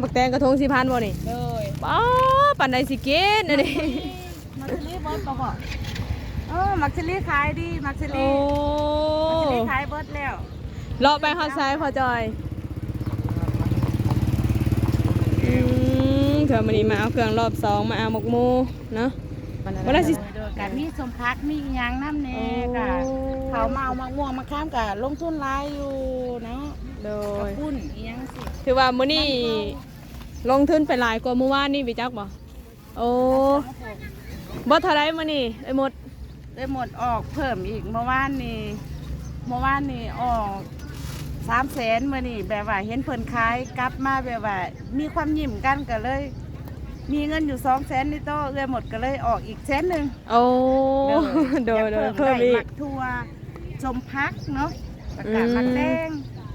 ບັກແຕງກະທົງສີ່ພັນບໍ່ນີ້? ໂດຍ. ປ້າ ປານໃດຊິກິນອັນນີ້? ໝາກເຊີຣີເບິດບໍ່? ເອີ ໝາກເຊີຣີຂາຍດີ ໝາກເຊີຣີ. ໂອ້ ໝາກເຊີຣີຂາຍເບິດແລ້ວ. ເລາະໄປຮອດໃສພໍ່ຈ່ອຍ? ອືມ ເທື່ອມື້ນີ້ມາເອົາເຄື່ອງລອບສອງ ມາເອົາໝາກໂມເນາະ. ມັນ ບໍ່ໄດ້ຊິ ໂດຍ ກະມີສົ້ມຜັກ ມີອີ່ຫຍັງນຳແດ່. ໂອ້ ກະເຂົາມາເອົາໝາກມ່ວງ ໝາກຂາມ ກະລົງທຶນຫຼາຍຢູ່ເນາະ. ໂດຍ ກະປຸ້ນອີ່ຫຍັງຊີ້. ຖືວ່າມື້ນີ້ລົງທຶນໄປຫຼາຍກວ່າມື້ວານນີ້ ໄປຈັກບໍ່? ໂອ້ ບໍ່ເທົ່າໃດມື້ນີ້ ເອື້ອຍມົດ? ເອື້ອຍມົດອອກເພີ່ມອີກ ເມື່ອວານນີ້ ເມື່ອວານນີ້ອອກສາມແສນ ມື້ນີ້ແບບວ່າເຫັນເພິ່ນຂາຍກັບມາ ແບບວ່າມີຄວາມຍິ້ມກັນ ກະເລີຍມີເງິນຢູ່ສອງແສນໃນໂຕ. ເອື້ອຍມົດກະເລີຍອອກອີກແສນໜຶ່ງ. ໂອ້ ໂດຍ ໂດຍ ໂດຍ ເພີ່ມອີກ ເພີ່ມອີກ ໝາກຖົ່ວ ສົ້ມຜັກເນາະ ແລ້ວກະ ອືມ ໝາກແຕງ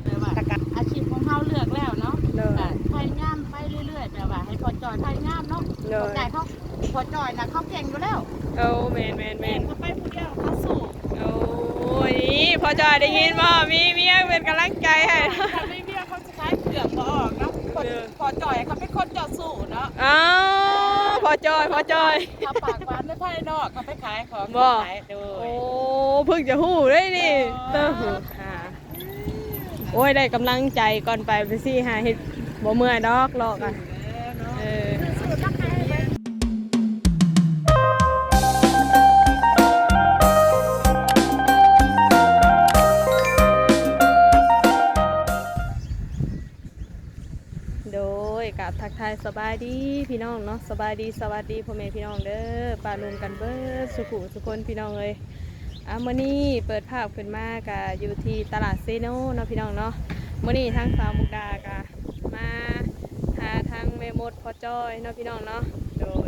ແລ້ວກະອາຊີບຂອງເຮົາເລືອກແລ້ວເນາະ. ໂດຍ ກະພະຍາຍາມໄປເລື້ອຍໆ ແບບວ່າໃຫ້ພໍ່ຈ່ອຍພະຍາຍາມເນາະ. ໂດຍ ພໍ່ຈ່ອຍເຂົາ ພໍ່ຈ່ອຍນະເຂົາເກັ່ງຢູ່ແລ້ວ. ໂອ້ ແມ່ນໆໆ ແມ່ນ ເຂົາໄປຜູ້ດຽວເຂົາສູ້. ໂອ້ຍ ພໍ່ຈ່ອຍໄດ້ຍິນບໍ່? ມີເມຍເປັນກຳລັງໃຈໃຫ້. ຖ້າມີເມຍເຂົາຊິຂາຍເຄື່ອງບໍ່ອອກເນາະ. ເອີ ພໍ່ຈ່ອຍເຂົາເປັນຄົນເຈົ້າຊູ້ເນາະ. ອ້າວ ພໍ່ຈ່ອຍ ພໍ່ຈ່ອຍ ເຂົາປາກຫວານໃນພາຍນອກ ເຂົາໄປຂາຍຂອງ ບໍ່? ຂາຍ ໂດຍ. ໂອ້ ເພິ່ງຈະຮູ້ເດ້ນີ້. ເອີ ເຕີຫາ ໂອ້ຍ ໄດ້ກຳລັງໃຈກ່ອນໄປ ໄປຊີ້ຫາເຮັດ ບໍ່ເມື່ອຍດອກ ເລາະກະ ເອີ ເນາະ ເອີ. ໂດຍ ກາບທັກທາຍສະບາຍດີພີ່ນ້ອງເນາະ ສະບາຍດີສະຫວັດດີພໍ່ແມ່ພີ່ນ້ອງເດີ ປະລຸມກັນເບິດສູ່ຜູ້ສູ່ຄົນພີ່ນ້ອງເອີຍ. ອ່າ ມື້ນີ້ເປີດພາບຂຶ້ນມາກະຢູ່ທີ່ຕະຫຼາດເຊໂນເນາະພີ່ນ້ອງເນາະ. ມື້ນີ້ທາງສາວມຸກດາກະມາຫາທາງແມ່ມົດພໍ່ຈ້ອຍເນາະພີ່ນ້ອງເນາະ. ໂດຍ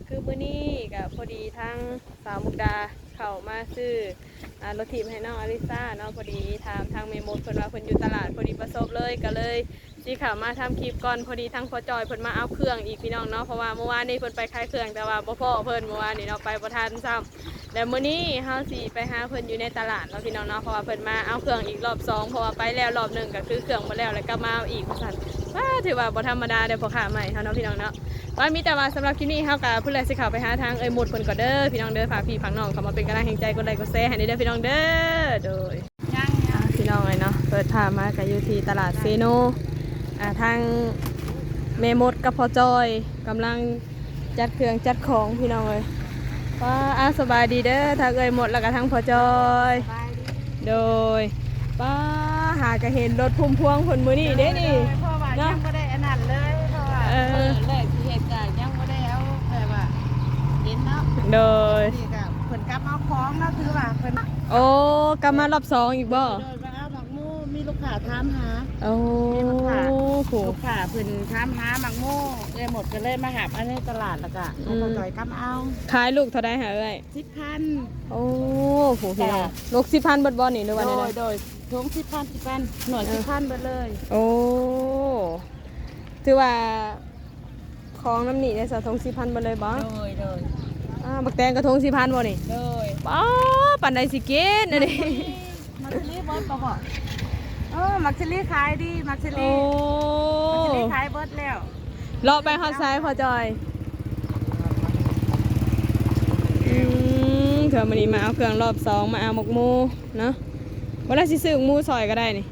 ຄືມື້ນີ້ກະພໍດີທາງສາວມຸກດາເຂົ້າມາຊື້ ອ່າ ລົດຖີບໃຫ້ນ້ອງອາລິຊາເນາະ. ພໍດີຖາມທາງແມ່ມົດເພິ່ນວ່າເພິ່ນຢູ່ຕະຫຼາດ ພໍດີປະສົບເລີຍ ກະເລີຍ ຊິເຂົ້າມາທຳຄລິບກ່ອນ. ພໍດີທາງພໍ່ຈ້ອຍເພິ່ນມາເອົາເຄື່ອງອີກພີ່ນ້ອງເນາະ ເພາະວ່າມື້ວານນີ້ເພິ່ນໄປຂາຍເຄື່ອງ ແຕ່ວ່າບໍ່ພໍ້ເພິ່ນ ມື້ວານນີ້ເນາະ ໄປບໍ່ທັນຊ້ຳ. ແລ້ວມື້ນີ້ເຮົາຊິໄປຫາເພິ່ນຢູ່ໃນຕະຫຼາດເນາະພີ່ນ້ອງເນາະ ເພາະວ່າເພິ່ນມາເອົາເຄື່ອງອີກລອບສອງ ເພາະວ່າໄປແລ້ວລອບໜຶ່ງກະຄືເຄື່ອງບໍ່ແລ້ວ ແລ້ວກັບມາເອົາອີກວ່າຊັ້ນ. ວ້າ ຖືວ່າບໍ່ທຳມະດາເດີ ພໍ່ຄ້າໃໝ່ເຮົາເນາະພີ່ນ້ອງເນາະ. ວ່າມີແຕ່ວ່າສຳລັບຄລິບນີ້ເຮົາກະພຸ້ນແຫຼະ ຊິເຂົ້າໄປຫາທາງເອື້ອຍມົດເພິ່ນກ່ອນເດີພີ່ນ້ອງເດີ. ຝາກພີ່ຝາກນ້ອງເຂົ້າມາເປັນກຳລັງແຮງໃຈ ກົດໄລກົດແຊໃຫ້ແດ່ເດີພີ່ນ້ອງເດີ. ໂດຍ ຍັງ ອ່າ ພີ່ນ້ອງເອີຍເນາະ ເປີດພາບມາກະຢູ່ທີ່ຕະຫຼາດເຊໂນ. ອ່າ ທາງແມ່ມົດກັບພໍ່ຈ້ອຍກຳລັງຈັດເຄື່ອງຈັດຂອງພີ່ນ້ອງເອີຍ. ວ້າ ອ່າ ສະບາຍດີເດີ ທັງເອື້ອຍມົດ ແລ້ວກະທັງພໍ່ຈ້ອຍ. ໂດຍ ປ້າ ຫາກະເຫັນລົດພຸ້ມພວງເພິ່ນມື້ນີ້ເດ້ນີ້. ໂດຍ ເພາະວ່າ ເນາະ ຍັງບໍ່ໄດ້ອັນນັ້ນເລີຍ ເພາະວ່າ ເອີ ມື້ແລກທີ່ເຮັດກະຍັງບໍ່ໄດ້ເອົາ ແບບວ່າເຫັນເນາະ. ໂດຍ ນີ້ກະເພິ່ນກັບມາເອົາຂອງເນາະ ຖືວ່າເພິ່ນ ໂອ້ ກັບມາລອບສອງອີກບໍ່? ໂດຍ ມາເອົາໝາກໂມ ມີລູກຄ້າຖາມຫາ. ໂອ້ ມີລູກຄ້າ ລູກຄ້າເພິ່ນຖາມຫາໝາກໂມ ເອື້ອຍມົດກະເລີຍມາຮັບເອົາໃນຕະຫຼາດ ແລ້ວກະ ອືມ ໃຫ້ພໍ່ຈ້ອຍກັບມາເອົາ. ຂາຍລູກເທົ່າໃດຫາເອື້ອຍ? ສິບພັນ. ໂອ້ ໂຫ ພີ່ນ້ອງ ລູກສິບພັນເບິດບໍ່ນີ້ ຫຼືວ່າແນວໃດ? ໂດຍ ໂດຍ ຖົງສິບພັນ ສິບພັນ ໜ່ວຍ ເອີ ສິບພັນເບິດເລີຍ. ໂອ້ ຖືວ່າຂອງນຳນີ້ໄດ້ສະຖົງສິບພັນເບິດເລີຍບໍ່? ໂດຍ ໂດຍ. ອ່າ ບັກແຕງກະຖົງສິບພັນບໍ່ນີ້? ໂດຍ. ປ້າ ປານໃດຊິກິນອັນນີ້? ໝາກເຊີຣີເບິດບໍ່? ເອີ ໝາກເຊີຣີຂາຍດີ ໝາກເຊີຣີ. ໂອ້ ໝາກເຊີຣີຂາຍເບິດແລ້ວ. ເລາະໄປຮອດໃສພໍ່ຈ່ອຍ? ອືມ ເທື່ອມື້ນີ້ມາເອົາເຄື່ອງລອບສອງ ມາເອົາໝາກໂມເນາະ. ບໍ່ໄດ້ ຊິຊື້ໝາກໂມຊ່ອຍກະໄດ້ນີ້.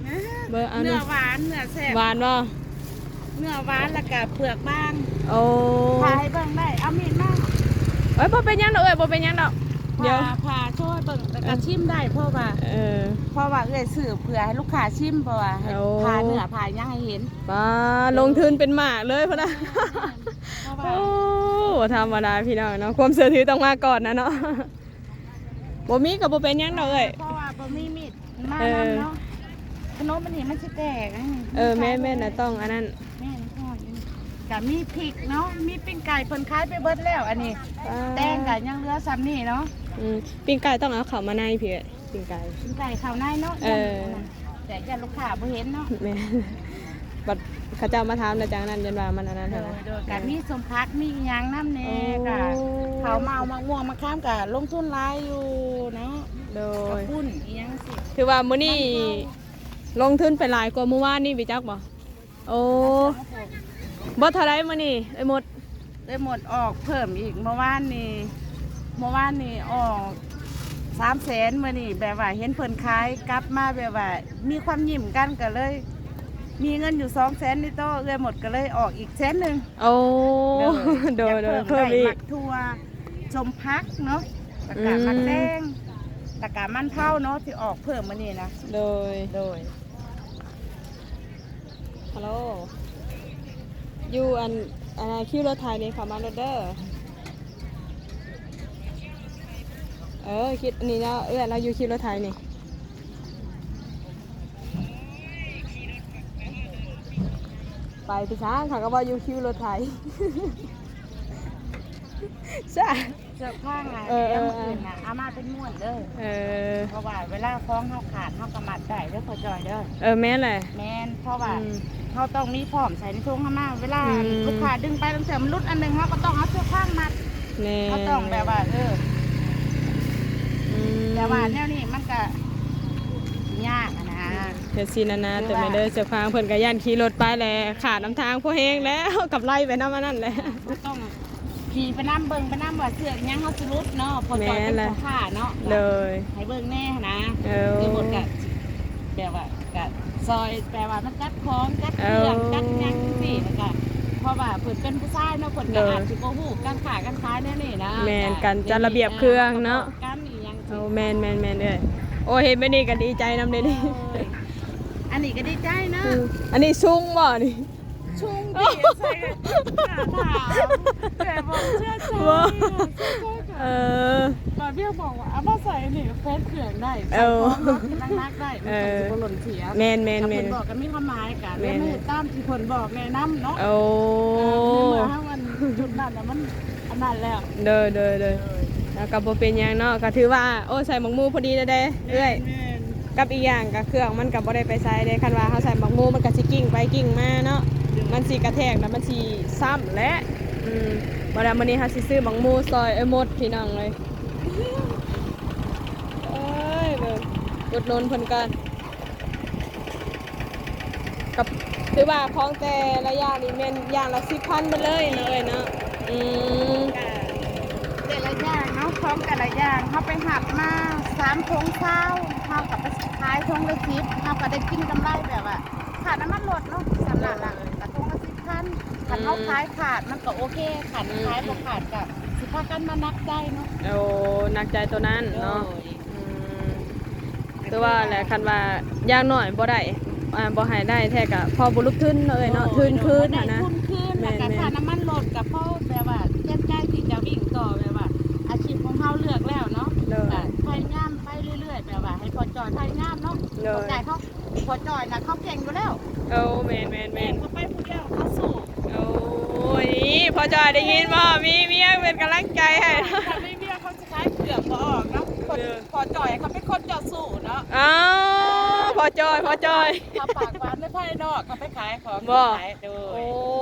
ເບິ່ງ ເນື້ອຫວານ ເນື້ອແຊບ. ຫວານບໍ່? ເນື້ອຫວານ ແລ້ວກະເປືອກບາງ. ໂອ້ ຜ່າໃຫ້ເບິ່ງໄດ້ ເອົາມີດມາ. ໂອ້ຍ ບໍ່ເປັນຫຍັງດອກເອື້ອຍ ບໍ່ເປັນຫຍັງດອກ. ດຽວ ຜ່າ ຜ່າໂຊໃຫ້ເບິ່ງ ແລ້ວກະ ເອີ ຊິມໄດ້ ເພາະວ່າ ເອີ ເພາະວ່າເອື້ອຍຊື້ເພື່ອໃຫ້ລູກຄ້າຊິມ ເພາະວ່າໃຫ້ ໂອ້ ຜ່າເນື້ອຜ່າຫຍັງໃຫ້ເຫັນ. ປ້າ ເອີ ລົງທຶນເປັນໝາກເລີຍພຸ້ນນະ. ເພາະວ່າ ໂອ້ ບໍ່ທຳມະດາພີ່ນ້ອງເນາະ ຄວາມເຊື່ອຖືຕ້ອງມາກ່ອນນະເນາະ. ບໍ່ມີກະບໍ່ເປັນຫຍັງດອກເອື້ອຍ ເພາະວ່າບໍ່ມີມີດ ມານຳເນາະ. ເອີ ຂະໜົມອັນນີ້ມັນຊິແຕກ. ເອີ ແມ່ນໆ ນະ ຕ້ອງອັນນັ້ນ. ແມ່ນ ກະມີພິກເນາະ ມີປີ້ງໄກ່ ເພິ່ນຂາຍໄປເບິດແລ້ວ. ອັນນີ້ ອ່າ ແຕງກະຍັງເຫຼືອຊ່ຳນີ້ເນາະ. ອືມ ປີ້ງໄກ່ຕ້ອງເອົາເຂົ້າມາໃນພີ້ເອື້ອຍ ປີ້ງໄກ່ ປີ້ງໄກ່ເຂົ້າໃນເນາະ. ເອີ ແຕ່ຢ້ານລູກຄ້າບໍ່ເຫັນເນາະ. ແມ່ນ ບັດເຂົາເຈົ້າມາຖາມແລ້ວຈັ່ງນັ້ນ ຢ້ານວ່າມັນອັນນັ້ນຫັ້ນນະ. ໂດຍ ໂດຍ ກະມີສົ້ມຜັກ ມີອີ່ຫຍັງນຳແດ່. ໂອ້ ກະເຂົາມາເອົາໝາກມ່ວງ ໝາກຂາມ ກະລົງທຶນຫຼາຍຢູ່ເນາະ. ໂດຍ ກະປຸ້ນອີ່ຫຍັງຊີ້. ຖືວ່າມື້ນີ້ລົງທຶນໄປຫຼາຍກວ່າມື້ວານນີ້ ໄປຈັກບໍ່? ໂອ້ ມາເອົາເຄື່ອງ ບໍ່ ເທົ່າໃດມື້ນີ້ເອື້ອຍມົດ? ເອື້ອຍມົດອອກເພີ່ມອີກ ເມື່ອວານນີ້ ເມື່ອວານນີ້ອອກສາມແສນ ມື້ນີ້ແບບວ່າເຫັນເພິ່ນຂາຍກັບມາ ແບບວ່າມີຄວາມຍິ້ມກັນ ກໍເລີຍມີເງິນຢູ່ສອງແສນ ນີ້ໂຕ ເອື້ອຍມົດກໍເລີຍອອກອີກແສນໜຶ່ງ. ໂອ້ ໂດຍ ຢາກເພີ່ມ ໂດຍ ເພີ່ມອີກ ໄດ້ໝາກຖົ່ວ ສົ້ມຜັກເນາະ ແລ້ວກໍ ອືມ ໝາກແຕງ ແລ້ວກໍມັນເຜົາເນາະ ທີ່ອອກເພີ່ມມື້ນີ້ນະ. ໂດຍ ໂດຍ. ຮັລໂຫຼ ຢູ່ອັນ ອັນນັ້ນ ຄິວລົດໄຖນີ້ ເຂົ້າມາໂລດເດີ. ເອີ ຄິດອັນນີ້ເນາະ ເອື້ອຍລາວຢູ່ຄິວລົດໄຖນີ້. ໄປໄປຊະ ເຂົາກໍວ່າຢູ່ຄິວລົດໄຖຊະ. ເຊືອກຟາງນະ ເອີ ເອີ ເອີ ມື້ອື່ນນະ ເອົາມາເປັນມ້ວນເດີ. ເອີ ເພາະວ່າເວລາຂອງເຮົາຂາດ ເຮົາກໍມັດໄດ້ເດີພໍ່ຈ້ອຍເດີ. ເອີ ແມ່ນແຫຼະ ແມ່ນ ເພາະວ່າ ອືມ ເຮົາຕ້ອງມີພ້ອມໃສ່ໃນຖົງເຮົາມາ ເວລາ ອືມ ລູກຄ້າດຶງໄປ ລາງເທື່ອມັນຫຼຸດອັນໜຶ່ງ ເຮົາກໍຕ້ອງເອົາເຊືອກຟາງມັດ. ແມ່ນ ເຮົາຕ້ອງແບບວ່າ ເອີ ອືມ ແຕ່ວ່າແນວນີ້ມັນກໍຍາກຫັ້ນນະ. ເຮັດຊີ້ນານາ ແຕ່ແມ່ເດີ ເຊືອກຟາງເພິ່ນກໍຢ້ານຂີ່ລົດໄປແຫຼະ ຂາດນຳທາງພໍແຮງແລ້ວ ກັບໄລ່ໄປນຳອັນນັ້ນແຫຼະ. ເຮົາຕ້ອງ ຂີ່ໄປນຳ ເບິ່ງໄປນຳວ່າເຊືອກຫຍັງເຮົາຊິຫຼຸດເນາະ ເພາະ ແມ່ນແຫຼະ ເຈົ້າເປັນພໍ່ຄ້າເນາະ. ໂດຍ ໃຫ້ເບິ່ງແດ່ຫັ້ນນະ. ເອີ ເອີ ໝົດກະແບບວ່າກະຊອຍ ແປວ່າມາຈັດຂອງ ຈັດເຄື່ອງ ເອີ ຈັດຫຍັງຈັ່ງຊີ້ ແລ້ວກະເພາະວ່າເພິ່ນເປັນຜູ້ຊາຍເນາະ ເພິ່ນກະ ໂດຍ ອາດຊິບໍ່ຮູ້ການຄ້າການຂາຍແນວນີ້ນະ. ແມ່ນ ການຈັດລະບຽບເຄື່ອງເນາະ ການອີ່ຫຍັງ. ໂອ້ ແມ່ນໆໆ ເອີຍ ໂອ້ ເຫັນແບບນີ້ກໍດີໃຈນຳເດ້ນີ້. ເອີຍ ອັນນີ້ກໍດີໃຈນະ. ອືມ ອັນນີ້ຊຸງບໍ່ນີ້? ຊຸງດີໃສ່ ຖາມ ແຕ່ບໍ່ເຊື່ອໃຈ ບໍ່ ເຊື່ອໃຈ. ເອີ ບາດວຽກບອກວ່າເອົາມາໃສ່ນີ້ແຂວນເຄື່ອງໄດ້ ເອີ ໃສ່ຂອງໜັກໆໄດ້ ມັນກໍຊິບໍ່ຫຼົ່ນເສຍ. ເອີ ແມ່ນໆໆ ຖ້າເພິ່ນບອກກໍມີຄວາມໝາຍ ກໍເລີຍ ແມ່ນ ມາເຮັດຕາມທີ່ເພິ່ນບອກແນະນຳເນາະ. ໂອ້ ເອີ ໃນເມື່ອເຮົາອັນຈຸດນັ້ນນະ ມັນອັນນັ້ນແລ້ວ. ໂດຍໆໆ ໂດຍ ແລ້ວກໍບໍ່ເປັນຫຍັງເນາະ ກໍຖືວ່າ ໂອ້ ໃສ່ໝາກໝູ່ພໍດີແລ້ວເດ້ເອື້ອຍ. ແມ່ນໆ ກັບອີກຢ່າງກໍເຄື່ອງມັນກໍບໍ່ໄດ້ໄປໃສເດ້ ຄັນວ່າເຮົາໃສ່ໝາກໝູ່ມັນກໍຊິກິ້ງໄປກິ້ງມາເນາະ. ໂດຍ ມັນຊິກະແທກແລ້ວມັນຊິຊ້ຳແຫຼະ. ອືມ ບໍ່ແລ້ວມື້ນີ້ເຮົາຊິຊື້ໝາກໝູ່ຊ່ອຍເອື້ອຍມົດ ພີ່ນ້ອງເອີຍ. ເອີຍ ເບິ່ງ ອຸດໜູນເພິ່ນກ່ອນ. ກໍຖືວ່າຂອງແຕ່ລະຢ່າງນີ້ແມ່ນຢ່າງລະສິບພັນໝົດເລີຍເນາະເອື້ອຍເນາະ. ອືມ ກໍແຕ່ລະຢ່າງເນາະ ຂອງແຕ່ລະຢ່າງ ເຮົາໄປຮັບມາສາມຖົງຊາວ ເຮົາກໍໄປຂາຍຖົງລະສິບ ເຮົາກໍໄດ້ກິນກຳໄລແບບວ່າຄ່ານ້ຳມັນລົດເນາະ ສ່ຳນັ້ນລະ ກໍຖົງລະສິບພັນ. ຄັນເຮົາຂາຍຂາດມັນກໍໂອເຄ ຄັນຂາຍບໍ່ຂາດກໍຊິພາກັນມາໜັກໃຈເນາະ. ໂອ້ ໜັກໃຈໂຕນັ້ນເນາະ. ໂດຍ ອືມ ຄືວ່າແຫຼະ ຄັນວ່າຢ່າງໜ້ອຍບໍ່ໄດ້ ອ່າ ບໍ່ໃຫ້ໄດ້ແທ້ກໍພໍບຸລຸບທຶນເນາະເອື້ອຍເນາະ. ໂດຍ ທຶນຄືນຫັ້ນນະ ທຶນຄືນ ແລ້ວກໍຄ່ານ້ຳມັນລົດກໍພໍແບບວ່າເຕັມໃຈທີ່ຈະວິ່ງຕໍ່ ແບບວ່າອາຊີບຂອງເຮົາເລືອກແລ້ວເນາະ. ໂດຍ ກໍພະຍາຍາມໄປເລື້ອຍໆ ແບບວ່າໃຫ້ພໍ່ຈ້ອຍພະຍາຍາມເນາະ. ໂດຍ ຂອບໃຈເຂົາ ພໍ່ຈ້ອຍນະເຂົາເກັ່ງຢູ່ແລ້ວ. ໂອ້ ແມ່ນໆໆ ເຂົາໄປຜູ້ດຽວເຂົາສູ້. ໂອ້ຍ ພໍ່ຈ້ອຍໄດ້ຍິນບໍ່? ມີເມຍເປັນກຳລັງໃຈໃຫ້ ຖ້າມີເມຍເຂົາ ຂາຍເຄື່ອງບໍ່ອອກເນາະ. ເອີ ພໍ່ຈ້ອຍເຂົາເປັນຄົນເຈົ້າຊູ້ເນາະ. ອ້າວ ພໍ່ຈ້ອຍ ພໍ່ຈ້ອຍ ເຂົາປາກຫວານໃນພາຍນອກ ເຂົາໄປຂາຍຂອງບໍ່? ຂາຍ ໂດຍ. ໂອ້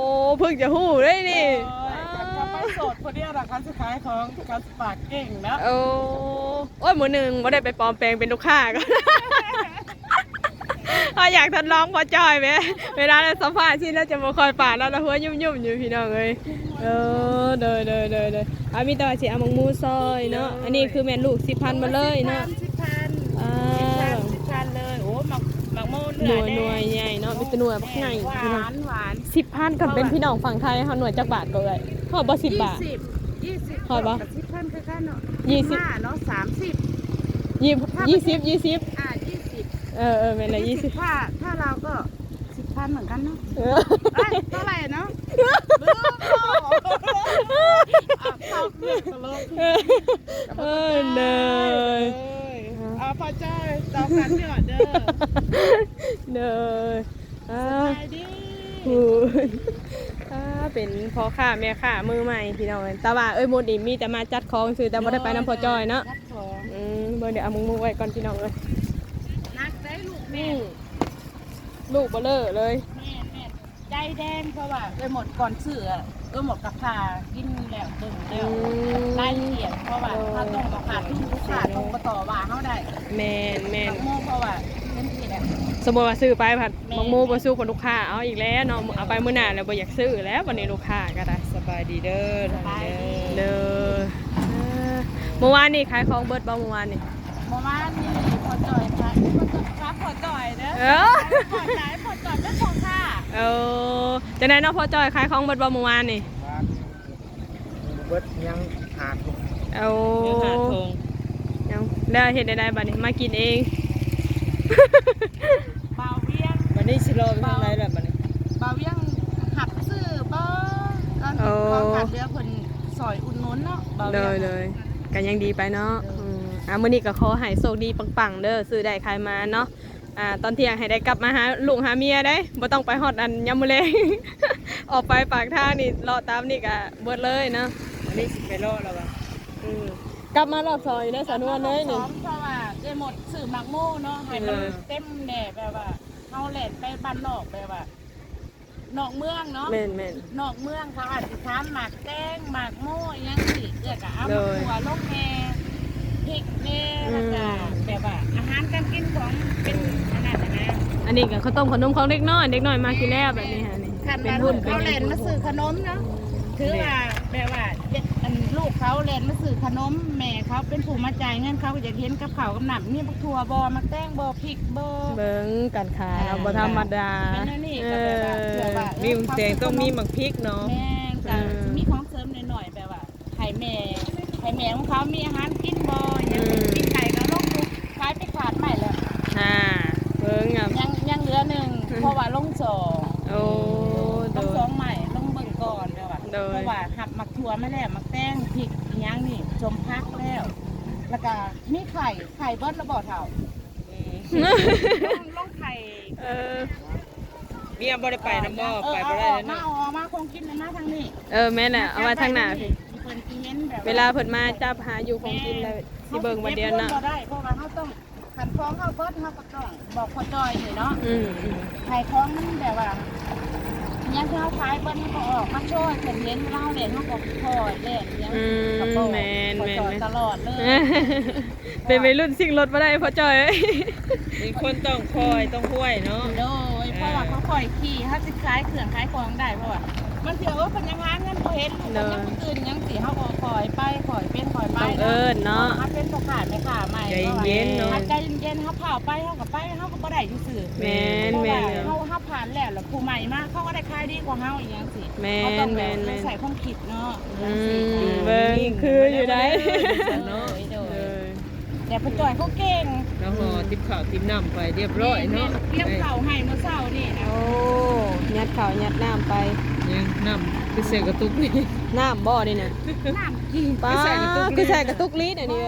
ເພິ່ງຈະຮູ້ເດ້ນີ້. ໂດຍ ຄັນເຂົາໄປໂສດຜູ້ດຽວລະ ເຂົາຊິຂາຍຂອງ ເຂົາຊິປາກເກັ່ງເນາະ. ໂອ້ ໂອ້ຍ ມື້ໜຶ່ງບໍ່ໄດ້ໄປປອມແປງເປັນລູກຄ້າກ່ອນ. ເຮົາຢາກທົດລອງພໍ່ຈ້ອຍແໝ ເວລາລາວສຳພາດຊິລາວຈະບໍ່ຄ່ອຍປາກ ລາວລະຫົວຫຍຸ້ມໆຢູ່ ພີ່ນ້ອງເອີຍ. ເອີ ໂດຍໆໆໆ ອາ ມີແຕ່ວ່າຊິເອົາໝາກໝູ່ຊອຍເນາະ. ໂດຍ ອັນນີ້ຄືແມ່ນລູກສິບພັນໝົດເລີຍເນາະ. ສິບພັນ ສິບພັນ ອ່າ ສິບພັນ ສິບພັນເລີຍ. ໂອ້ ໝາກ ໝາກໂມເນື້ອ ໜ່ວຍ ແດງ ໜ່ວຍໃຫຍ່ເນາະ ເນາະ ມີແຕ່ໜ່ວຍບັກໃຫຍ່ ຫວານ ພີ່ນ້ອງ ຫວານ. ສິບພັນ ຄັນເປັນພີ່ນ້ອງຝັ່ງໄທເຮົາໜ່ວຍຈັກບາດກໍເອື້ອຍ? ຮອດບໍ່ສິບບາດ? ຍີ່ສິບ ຍີ່ສິບ ຮອດບໍ່? ສິບພັນຄືກັນເນາະ. ຍີ່ສິບ ສິບຫ້າເນາະ ສາມສິບ ຍີ່ສິບ ອ່າ ຍີ່ສິບ ອ່າ ຍີ່ສິບ ເອີ ເອີ ແມ່ນແຫຼະ ຍີ່ສິບ ຍີ່ສິບ ຖ້າ ຖ້າລາວກໍສິບພັນເໝືອນກັນເນາະ. ເອີ ເອີຍ ເທົ່າໃດເນາະ? ລືມແລ້ວ ອ່ະ ເຂົ້າເລື່ອງຕະຫຼົກ. ເອີ ເອີ ເດີ ເອີຍ ອ່າ ພໍ່ຈ້ອຍ ເຈົ້າກັນເດີ ເດີ ເດີ. ອ່າ ສະບາຍດີ ໂອ້ຍ ອ່າ ເປັນພໍ່ຄ້າແມ່ຄ້າມືໃໝ່ ພີ່ນ້ອງເອີຍ. ແຕ່ວ່າເອື້ອຍມຸດນີ້ມີແຕ່ມາຈັດຂອງຊື່ ແຕ່ບໍ່ໄດ້ໄປນຳພໍ່ຈ້ອຍເນາະ. ຈັດຂອງ ອືມ ເບິ່ງເດີ ເອົາໝາກໝູ່ໄວ້ກ່ອນ ພີ່ນ້ອງເອີຍ. ໜັກໄດ໋ລູກແມ່ ອືມ ລູກເບົເລີເລີຍ. ແມ່ນໆ ໃຈແດງ ເພາະວ່າເອື້ອຍມົດກ່ອນຊື້ ເອື້ອຍມົດກໍຜ່າກິນແລ້ວ ເບິ່ງແລ້ວ ອືມ ລາຍລະອຽດ ເພາະວ່າ ໂດຍ ເຮົາຕ້ອງບໍ່ຂາດທຶນ ລູກຄ້າຕ້ອງບໍ່ຕໍ່ວ່າເຮົາໄດ້. ແມ່ນໆ ໝາກໂມ ເພາະວ່າເປັນທີ່ແຫຼະ ສົມມຸດວ່າຊື້ໄປພັດ ແມ່ນ ໝາກໂມບໍ່ສຸກ ພັດລູກຄ້າເອົາອີກແລ້ວເນາະ ເອີ ເອົາໄປມື້ໜ້າແລ້ວບໍ່ຢາກຊື້ແລ້ວ ບັດນີ້ລູກຄ້າກໍໄດ້. ສະບາຍດີເດີ ເດີ ເດີ ເອີ ມື້ວານນີ້ຂາຍຂອງເບິດບໍ່ ມື້ວານນີ້? ມື້ວານນີ້ພໍ່ຈ່ອຍຂາຍ ພໍ່ຈ່ອຍ ພໍ່ຈ່ອຍເດີ ເອີ ພໍ່ຈ່ອຍ ພໍ່ຈ່ອຍເປັນພໍ່ຄ້າ. ເອີ ຈັ່ງໃດເນາະ ພໍ່ຈ່ອຍ ຂາຍຂອງເບິດບໍ່ມື້ວານນີ້? ວານນີ້ ເບິດຍັງຫ້າຖົງ. ໂອ້ ຍັງຫ້າຖົງ ຍັງ ແລ້ວເຮັດແນວໃດບັດນີ້ ມາກິນເອງ? ບ່າວວຽງ ບັດນີ້ຊິລໍໄປທາງໃດລະບັດນີ້? ບ່າວວຽງຮັບຊື້ບໍ່? ຕອນ ໂອ້ ຂອງຂາດເຫຼືອເພິ່ນຊ່ອຍອຸດໜູນເນາະ ບ່າວວຽງ. ໂດຍ ໂດຍ ກໍຍັງດີໄປເນາະ. ເອີ ອືມ ອ່າ ມື້ນີ້ກໍຂໍໃຫ້ໂຊກດີປັງໆເດີ ຊື້ໄດ້ຂາຍມານເນາະ. ອ່າ ຕອນທ່ຽງໃຫ້ໄດ້ກັບມາຫາລູກຫາເມຍໄດ໋ ບໍ່ຕ້ອງໄປຮອດອັນຍາມມື້ແລງ ອອກໄປປາກທາງນີ້ ເລາະຕາມນີ້ກະເບິດເລີຍເນາະ. ອັນນີ້ຊິໄປເລາະແລ້ວຫວາ? ອືມ ກັບມາລອບສອງອີກເດ້ ສາວນວນເອີຍນີ້ ເພາະວ່າເອື້ອຍມົດຊື້ໝາກໂມເນາະ ໃຫ້ມັນ ເອີ ເຕັມແດ່ ແບບວ່າເຮົາແລ່ນໄປບ້ານນອກ ແບບວ່າ ນອກເມືອງເນາະ. ແມ່ນໆ ນອກເມືອງເຂົາອາດຊິຖາມໝາກແຕງ ໝາກໂມ ອີ່ຫຍັງຊີ້ ເອື້ອຍກໍເອົາ ໂດຍ ໝາກຖົ່ວລົງແດ່ ພິກແດ່ ອືມ ແລ້ວກໍແບບວ່າອາຫານການກິນຂອງເປັນອັນນັ້ນນະ. ອັນນີ້ກໍເຂົ້າຕົ້ມຂະໜົມຂອງເດັກນ້ອຍ ເດັກນ້ອຍມັກຢູ່ແລ້ວແບບນີ້ຫັ້ນນີ້. ຄັນວ່າລູກເຂົາແລ່ນມາຊື້ຂະໜົມເນາະ ຖືວ່າແບບວ່າ ອັນ ລູກເຂົາແລ່ນມາຊື້ຂະໜົມ ແມ່ເຂົາເປັນຜູ້ມາຈ່າຍເງິນ ເຂົາກໍຢາກເຫັນກັບເຂົ້າກັບນ້ຳ ມີບັກຖົ່ວບໍ່ ໝາກແຕງບໍ່ ພິກ ບໍ່ ເບິ່ງການຂາຍເນາະ ອ່າ ບໍ່ທຳມະດາ. ແມ່ນແນວນີ້ກໍແບບວ່າ ເອີ ເພື່ອວ່າ ເອີ ມີໝາກແຕງຕ້ອງມີໝາກພິກເນາະ. ແມ່ນ ກໍ ເອີ ມີຂອງເສີມໜ້ອຍໆ ແບບວ່າໃຫ້ແມ່ ໃຫ້ແມ່ຂອງເຂົາມີອາຫານກິນບໍ່ ຫຍັງ ອືມ ປີກໄກ່ກໍລົງຢູ່ ຂາຍໄປຂາດໄມ້ແລ້ວ ອ່າ ເບິ່ງ ຍັງ ຍັງເຫຼືອໜຶ່ງ ອືມ ເພາະວ່າລົງສອງ. ໂອ້ ໂດຍ ລົງສອງໄມ້ ລົງເບິ່ງກ່ອນ ແບບວ່າ ໂດຍ ເພາະວ່າຮັບໝາກຖົ່ວມາແລ້ວ ໝາກແຕງ ພິກ ອີ່ຫຍັງນີ້ ສົມຜັກແລ້ວ ແລ້ວກໍມີໄຂ່ ໄຂ່ເບິດແລ້ວບໍ່ເຖົ້າ? ອືມ ລົງ ລົງໄຂ່ ເອີ ເມຍບໍ່ໄດ້ໄປນຳບໍ່? ເອີ ໄປບໍ່ໄດ້ເນາະ ເອົາອອກມາ ເອົາອອກມາ ຂອງກິນນະ ມາທາງນີ້. ເອີ ແມ່ນແຫຼະ ເອົາໄວ້ທາງໜ້າພີ້ ເພິ່ນຊິເຫັນແບບ ເວລາເພິ່ນມາຈັບຫາຢູ່ຂອງກິນ ແມ່ນ ແລ້ວຊິເບິ່ງວ່າດຽວເນາະ ເຮົາຊິເກັບເງິນບໍ່ໄດ້ ເພາະວ່າເຮົາຕ້ອງ ຄັນຂອງເຮົາເບິດ ເຮົາກໍຕ້ອງບອກພໍ່ຈ່ອຍນີ້ເນາະ. ອືມໆ ໃຫ້ຂອງມັນແບບວ່າ ຫຍັງທີ່ເຮົາຂາຍເບິດ ເຮົາກໍອອກມາໂຊໃຫ້ເພິ່ນເຫັນ ເວລາເຮົາແລ່ນ ເຮົາກໍຄ່ອຍແລ່ນ ຫຍັງ ອືມ ກໍບອກ ແມ່ນໆ ພໍ່ຈ່ອຍຕະຫຼອດເລີຍ. ເປັນໄວລຸ້ນຊິງລົດບໍ່ໄດ້ ພໍ່ຈ່ອຍເອີຍ ເປັນຄົນຕ້ອງຄ່ອຍ ອືມ ຕ້ອງຫ້ວຍເນາະ. ໂດຍ ເອີ ເພາະວ່າເຂົາຄ່ອຍຂີ່ ເຮົາຊິຂາຍເຄື່ອງຂາຍຂອງໄດ້ ເພາະວ່າ ບາງເທື່ອ ໂອ້ ເພິ່ນຍັງຫາເງິນບໍ່ເຫັນ ເພິ່ນຍັງ ໂດຍ ບໍ່ຕື່ນຫຍັງຊີ້ ເຮົາກໍຄ່ອຍໄປ ຄ່ອຍເປັນຄ່ອຍໄປ ຕ້ອງເອີ້ນເນາະ ເຮົາເປັນພໍ່ຄ້າແມ່ຄ້າໃໝ່ ໃຈເຢັນໆເນາະ ເຮົາໃຈເຢັນໆ ເຮົາພ້າວໄປ ເຮົາກໍໄປ ເຮົາກໍບໍ່ໄດ້ຊື່ໆ. ແມ່ນໆ ເພາະວ່າເຮົາ ເຮົາຜ່ານແລ້ວ ແລ້ວຜູ້ໃໝ່ມາ ເຂົາກໍໄດ້ຂາຍດີກວ່າເຮົາອີ່ຫຍັງຊີ້. ແມ່ນໆ ເຮົາຕ້ອງແບບ ແມ່ນໆ ໃຊ້ຄວາມຄິດເນາະ ອືມ ຈັ່ງຊີ້ ເບິ່ງຄືຢູ່ໃດ ເອີ ເນາະ ໂດຍ ໂດຍ ໂດຍ. ແຕ່ພໍ່ຈ່ອຍເຂົາເກັ່ງ ແລ້ວຫໍ່ ອືມ ຕິບເຂົ້າຕິບນ້ຳໄປຮຽບຮ້ອຍເນາະ ແມ່ນໆ ຕຽມເຂົ້າໃຫ້ມື້ເຊົ້ານີ້ນະ. ໂອ້ ຍັດເຂົ້າຍັດນ້ຳໄປ ຍັງນ້ຳຄືໃສ່ກະຕຸກນີ້ ນ້ຳບໍ່ນີ້ນະ ນ້ຳກິນ ປ້າ ຄືໃສ່ກະຕຸກລີ້ ຄືໃສ່ກະຕຸກລີ້ອັນນີ້ ບໍ່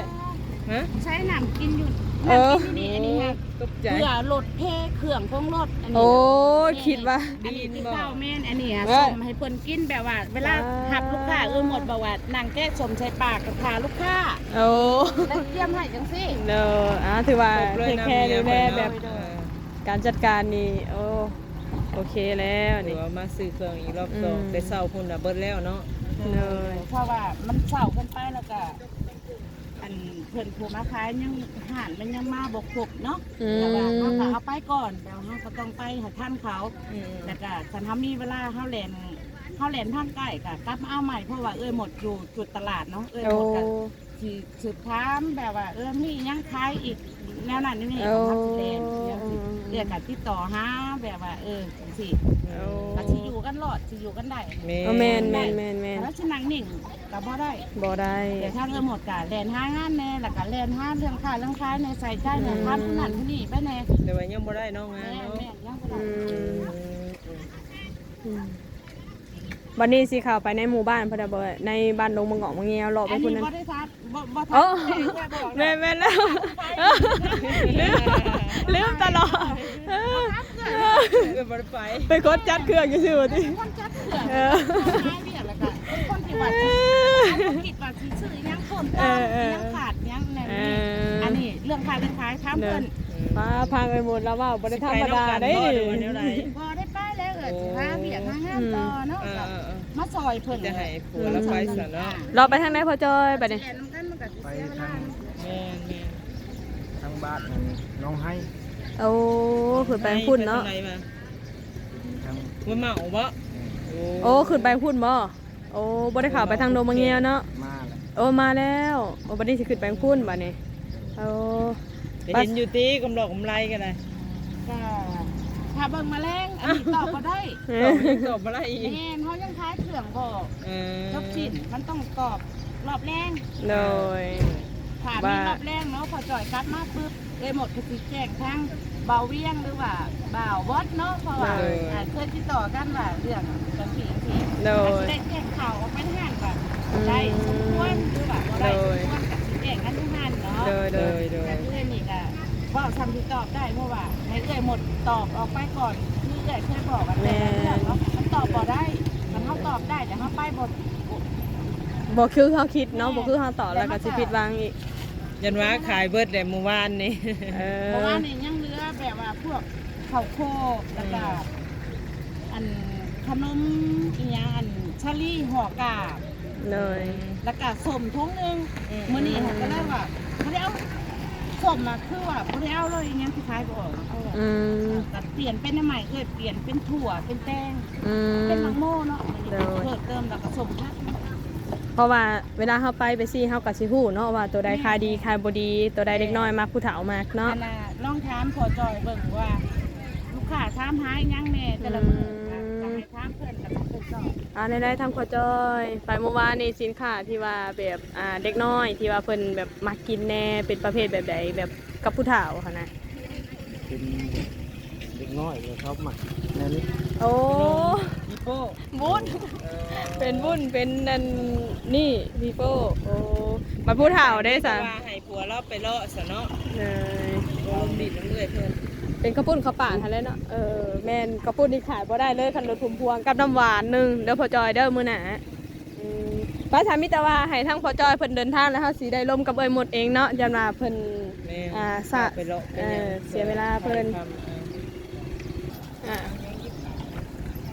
ຮະ ໃຊ້ນ້ຳກິນຢູ່ ເອີ ນ້ຳກິນຢູ່ນີ້ ອັນນີ້ຫາ ຕົກໃຈ ເພື່ອລົດເພເຄື່ອງຂອງລົດ ອັນນີ້ ໂອ້ຍ ນະ ຄິດວ່າ ອັນນີ້ຕິບເຂົ້າ ແມ່ນ ອັນນີ້ຫາ ເອີ ສົ້ມໃຫ້ເພິ່ນກິນ ແບບວ່າເວລາ ອ່າ ຮັບລູກຄ້າ ເອື້ອຍມົດບອກວ່າ ນັ່ງແກະສົ້ມໃສ່ປາກກໍຖ້າລູກຄ້າ. ໂອ້ ແລ້ວຕຽມໃຫ້ຈັ່ງຊີ້ ເດີ ອ່າ ຖືວ່າ ເທກແຄດູແລແບບ ໂດຍ ການຈັດການນີ້ ໂອ້ ໂອເຄແລ້ວນີ້ ຖືວ່າມາຊື້ເຄື່ອງອີກລອບສອງ ອືມ ແຕ່ເຊົ້າພຸ້ນນະເບິດແລ້ວເນາະ. ໂດຍ ເພາະວ່າມັນເຊົ້າເກີນໄປ ແລ້ວກະ ອັນເພິ່ນຜູ້ມາຂາຍຍັງ ຮ້ານມັນຍັງມາບໍ່ຄົບເນາະ ອືມ ແຕ່ວ່າເຮົາກໍເອົາໄປກ່ອນ ແຕ່ວ່າເຮົາກໍຕ້ອງໄປໃຫ້ທັນເຂົາ ອືມ ແລ້ວກໍຄັນເຮົາມີເວລາ ເຮົາແລ່ນ ເຮົາແລ່ນທາງໃກ້ກໍກັບມາເອົາໃໝ່ ເພາະວ່າເອື້ອຍມົດຢູ່ຈຸດຕະຫຼາດເນາະ ເອື້ອຍມົດກໍ ໂອ້ ຊິສືບຖາມແບບວ່າ ເອີ ມີຫຍັງຂາຍອີກ ແນວນັ້ນແນວນີ້ ໂອ້ ເຮົາຊິແລ່ນຈັ່ງຊີ້ ອືມ ເອື້ອຍກໍຕິດຕໍ່ຫາແບບວ່າ ເອີ ຈັ່ງຊີ້ ໂອ້ ກໍຊິຢູ່ກັນລອດ ຊິຢູ່ກັນໄດ້ ແມ່ນ ເອີ ແມ່ນໆໆໆ ຖ້າຊິນັ່ງນິ່ງ ກໍບໍ່ໄດ້ ບໍ່ໄດ້ ແຕ່ຖ້າເລີ່ມຮອດການແລ່ນຫางานແດ່ ແລ້ວກໍແລ່ນຫາເລື່ອງຄ້າເລື່ອງຂາຍແດ່ ໃສ່ໃຈແດ່ ອືມ ຖາມຜູ້ນັ້ນຜູ້ນີ້ໄປແດ່ ແຕ່ວ່າຍັງບໍ່ໄດ້ເນາະ ງານເນາະ ແມ່ນໆ ຍັງບໍ່ໄດ້ ອືມ ອືມ ອືມ ບັດນີ້ຊິເຂົ້າໄປໃນໝູ່ບ້ານພຸ້ນນະບໍ່ ໃນບ້ານດົງບັກງອກບັກແງວ ເລາະໄປພຸ້ນນັ້ນ ອັນນີ້ບໍ່ໄດ້ ບໍ່ ບໍ່ ໂອ້ ທັນໄດ້ບອກ ແມ່ນໆ ແລ້ວ ລືມ ລືມຕະຫຼອດ ເອີ ບໍ່ໄດ້ໄປ ໄປກົດຈັດເຄື່ອງຊື່ໆ ວ່າຕິ ຄົນຈັດເຄື່ອງ ເອີ ຫາວຽກ ແລ້ວກໍຄົນທີ່ວ່າ ເອີ ຄິດວ່າຊິຊື້ຫຍັງເພີ່ມເຕີມ ເອີ ຫຍັງຂາດຫຍັງແດ່ ເອີ ອັນນີ້ເລື່ອງຄ້າເລື່ອງຂາຍ ຖາມເພິ່ນ ເອີ ປ້າ ຟັງໄອ້ມົດລາວເວົ້າບໍ່ໄດ້ທຳມະດາເດ້ນີ້ ບໍ່ໄດ້ໄປແລ້ວ ເອີ ຊິຫາວຽກຫາງານຕໍ່ເນາະ ເອີ ມາຊ່ອຍເພິ່ນ ຈະໃຫ້ຜົວລາວໄປຊະເນາະ ລາວໄປທາງໃດພໍ່ຈ່ອຍ ໄປນີ້ ໄປທາງ ແມ່ນໆ ທາງບ້ານໜອງໄຮ ໂອ້ ຂຶ້ນໄປພຸ້ນເນາະ. ໄປທາງໃດມາ? ທາງ ຫ້ວຍເໝົາບໍ? ໂອ້ ໂອ້ ຂຶ້ນໄປພຸ້ນບໍ? ໂອ້ ບໍ່ໄດ້ເຂົ້າໄປທາງດົງມະງຽວເນາະ. ມາແລ້ວ ໂອ້ ມາແລ້ວ. ໂອ້ ບັດນີ້ຊິຂຶ້ນໄປພຸ້ນບັດນີ້. ໂອ້ ໄດ້ເຫັນຢູ່ຕິ ກຳດອກກຳໄລກໍໄດ້. ກໍຖ້າເບິ່ງມາແລງ ອັນນີ້ຕອບບໍ່ໄດ້. ເອີ ຕອບ ຕອບບໍ່ໄດ້ອີກ. ແມ່ນ ເຮົາຍັງຂາຍເຄື່ອງບໍ່ ເອີ ຈົບສິ້ນ ມັນຕ້ອງຕອບ ລອບແລງ. ໂດຍ ຖ້າມີ ວ່າ ລອບແລງເນາະ ພໍ່ຈ່ອຍກັບມາປຶບ ເອື້ອຍມົດກໍຊິແຈ້ງທາງບ່າວວຽງ ຫຼືວ່າບ່າວບອດເນາະ ເພາະວ່າ ໂດຍ ອ່າ ເຄີຍຕິດຕໍ່ກັນວ່າເລື່ອງຈັ່ງຊີ້ຈັ່ງຊີ້. ໂດຍ ອາດຊິໄດ້ແຈ້ງຂ່າວອອກໄປທາງຫັ້ນວ່າ ອືມ ໄດ້ສົມຄວນ ຫຼືວ່າບໍ່ໄດ້ ໂດຍ ສົມຄວນ ກໍຊິແຈ້ງກັນຢູ່ຫັ້ນເນາະ. ໂດຍ ໂດຍ ໂດຍ ກໍຄືອັນນີ້ກໍເວົ້າສ່ຳທີ່ຕອບໄດ້ ເພາະວ່າໃຫ້ເອື້ອຍມົດຕອບອອກໄປກ່ອນ ຄືເອື້ອຍເຄີຍບອກວ່າ ແຕ່ລະເລື່ອງເນາະ ແມ່ນ ມັນຕອບບໍ່ໄດ້. ຄັນເຮົາຕອບໄດ້ ແຕ່ເຮົາໄປບໍ່ ບໍ່ຄືເຮົາຄິດເນາະ. ແມ່ນ ບໍ່ຄືເຮົາຕອບ ແລ້ວກໍຊິຜິດຫວັງອີກ. ຢ້ານວ່າຂາຍເບິດແຫຼະມື້ວານນີ້. ເອີ ເມື່ອວານນີ້ຍັງເຫຼືອແບບວ່າພວກເຂົ້າໂຄກ ແລ້ວກໍ ອືມ ອັນຂະໜົມອີ່ຫຍັງ ອັນສາລີຫໍ່ກາບ ໂດຍ ແລ້ວກໍສົ້ມຖົງໜຶ່ງ. ອືມ ມື້ນີ້ເຮົາກໍເລີຍວ່າບໍ່ໄດ້ເອົາ ສົ້ມນະ ຄືວ່າບໍ່ໄດ້ເອົາເລີຍ ອີ່ຫຍັງທີ່ຂາຍບໍ່ອອກ ເອົາ ອືມ ກໍປ່ຽນເປັນໜໍ່ໄມ້ ເອື້ອຍປ່ຽນເປັນຖົ່ວ ເປັນແຕງ ອືມ ເປັນໝາກໂມເນາະ. ໂດຍ ເພີ່ມເຕີມແລ້ວກໍສົ້ມຜັກ ເພາະວ່າເວລາເຮົາໄປ ໄປຊີ້ ເຮົາກໍຊິຮູ້ເນາະວ່າໂຕໃດ ແມ່ນ ຂາຍດີຂາຍບໍ່ດີ ໂຕໃດ ແມ່ນ ເດັກນ້ອຍມັກ ຜູ້ເຖົ້າມັກເນາະ. ອັນນ່າ ລອງຖາມພໍ່ຈ່ອຍເບິ່ງວ່າລູກຄ້າຖາມຫາຫຍັງແດ່ແຕ່ລະມື້ ອືມ ກໍໃຫ້ຖາມເພິ່ນ ແລ້ວກໍເພິ່ນຕອບ. ອ່າ ແນວໃດທາງພໍ່ຈ່ອຍ ໄປມື້ວານນີ້ ສິນຄ້າທີ່ວ່າແບບ ອ່າ ເດັກນ້ອຍທີ່ວ່າເພິ່ນແບບມັກກິນແດ່ ເປັນປະເພດແບບໃດ ແບບກັບຜູ້ເຖົ້າຫັ້ນນະ? ເປັນເດັກນ້ອຍເຂົາມັກແນວນີ້. ໂອ້ ປີໂປ້ ບຸ້ນ ເອີ ເປັນບຸ້ນ ເປັນອັນນີ້ ປີໂປ້. ໂອ້ ບັດຜູ້ເຖົ້າເດ້ຊະ ວ່າໃຫ້ຜົວລາວໄປເລາະຊະເນາະ. ເອີ ລົມດິນນຳເອື້ອຍເພິ່ນ ເປັນເຂົ້າປຸ້ນເຂົ້າປາດຫັ້ນແຫຼະເນາະ. ເອີ ແມ່ນ ເຂົ້າປຸ້ນນີ້ຂາດບໍ່ໄດ້ເລີຍ ຄັນລົດພຸມພວງກັບນ້ຳຫວານໜຶ່ງເດີພໍ່ຈ່ອຍເດີ ມື້ໜ້າ. ອືມ ໄປ ຖ້າມີແຕ່ວ່າໃຫ້ທາງພໍ່ຈ້ອຍເພິ່ນເດີນທາງ ແລ້ວເຮົາຊິໄດ້ລົມກັບເອື້ອຍມົດເອງເນາະ ຢ້ານວ່າເພິ່ນ ແມ່ນ ອ່າ ສະ ໄປເລາະໄປຫຍັງ ເອີ ເສຍເວລາເພິ່ນ ຄ່ຳ ອ່າ